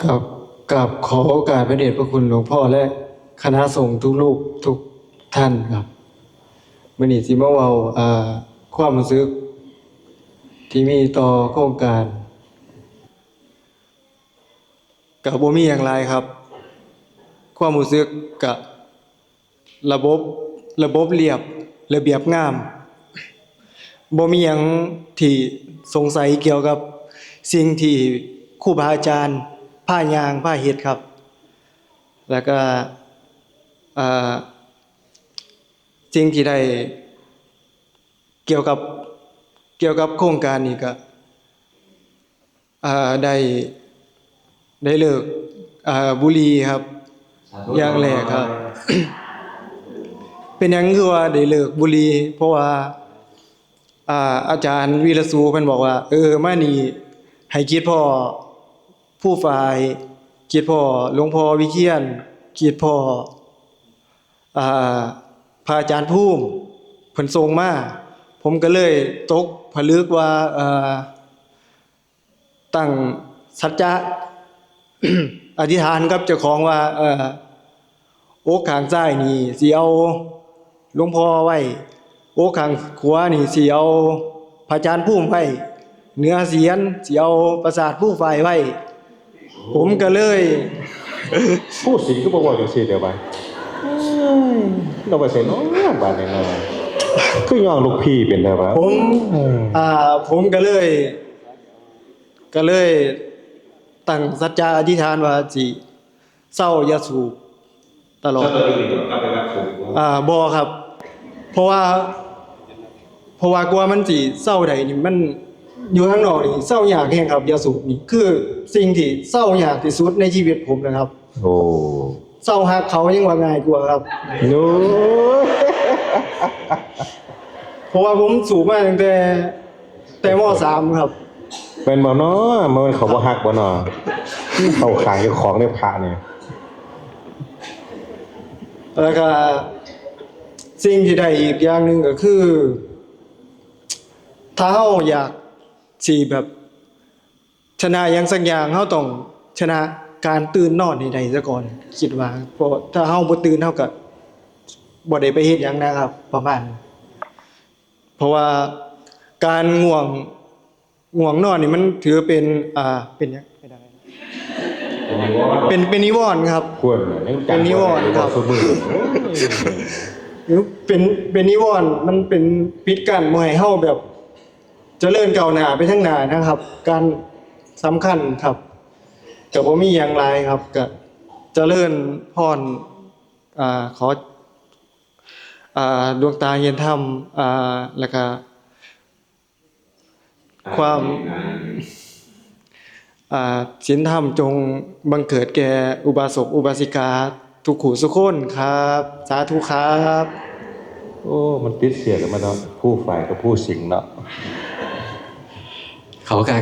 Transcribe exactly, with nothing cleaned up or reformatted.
กับ กับขอโอกาสพระเดชพระคุณหลวงพ่อและคณะสงฆ์ทุกรูปทุกท่านครับ มื้อนี้สิมาเว้า อ่า ความรู้สึกที่มีต่อโครงการ ก็บ่มีหยังหลายครับ ความรู้สึกก็ระบบ ระบบเรียบ ระเบียบงาม บ่มีหยังที่สงสัยเกี่ยวกับสิ่งที่ครูบาอาจารย์พาย่างพาเฮ็ดครับ แล้วก็ อ่า สิ่งที่ได้เกี่ยวกับ เกี่ยวกับโครงการนี้ก็ อ่า ได้ ได้เลิก อ่า บุหรี่ครับ อย่างแรกครับ เป็นหยังคือว่าได้เลิกบุหรี่ เพราะว่า อ่า อาจารย์วีรสูเพิ่นบอกว่า เออ มานี่ให้คิดพ้อผู้ฝ่าย คิดพ้อหลวงพ่อวิเชียร คิดพ้อ อ่า พระอาจารย์ภูมิ เพิ่นส่งมา ผมก็เลยตกผลึกว่า เอ่อ ตั้งสัจจะ อธิษฐานกับเจ้าของว่า เอ่อ อกข้างซ้ายนี่สิเอาหลวงพ่อไว้ อกข้างขวานี่สิเอาพระอาจารย์ภูมิไว้ เหนือเสียนสิเอาปราสาทภูฝ่ายไว้ ผมก็เลย ผู้สิงก็บอกว่าจังซี่เด้อวะ เอ้ย เราไปใส่เนาะบาดนี้เนาะ คือย่องลูกพี่เป็นได้วะ ผม เออ อ่า ผมก็เลย ก็เลยตั้งสัจจะอธิษฐานว่าสิเซายาสูบตลอด เซาตอนนี้นี่กลับไปวัดสูบบ่ อ่า บ่ครับ เพราะว่า เพราะว่ากว่ามันสิเซาได้นี่ มันอยู่ข้างนอกนี่เซายากแฮงครับ ยาสูบนี่ คือสิ่งที่เซายากที่สุดในชีวิตผมนะครับ โอ้ เซาฮักเขายังว่าง่ายกว่าครับ โอ้ เพราะว่าผมสูบมาตั้งแต่ แต่ ม.สาม ครับ แม่นบ่น้อ มันเขาบ่ฮักบ่น้อ เข้าข้างเจ้าของเด้อพระนี่ แล้วก็สิ่งที่ได้อีกอย่างหนึ่งก็คือ ถ้าเราอยากสิแบบชนะหยังสักอย่าง เราต้องชนะการตื่นนอนให้ได้ซะก่อน คิดว่า เพราะถ้าเราบ่ตื่น เราก็บ่ได้ไปเฮ็ดหยังนะครับ ประมาณ เพราะว่าการง่วง ง่วงนอนนี่มันถือเป็น อ่า เป็นหยัง เป็นอะไรนะ เป็น เป็นนิวรณ์ครับ ควรน่ะ ยัง เป็นนิวรณ์ครับ ซุมื้อ เป็น เป็นนิวรณ์ มันเป็นปิดกั้นบ่ให้เราแบบ เจริญก้าวหน้าไปทางหน้านะครับ การสำคัญครับ ก็บ่มีหยังหลายครับ ก็เจริญพร อ่า ขอ อ่า ดวงตาเห็นธรรม อ่า แล้วก็ ความ อ่า ศีลธรรมจงบังเกิดแก่อุบาสกอุบาสิกาทุกผู้ทุกคนครับ สาธุครับ โอ้ มันติดเสียกันมาเนาะ ผู้ฝ่ายกับผู้สิงห์เนาะ ขอโอกาส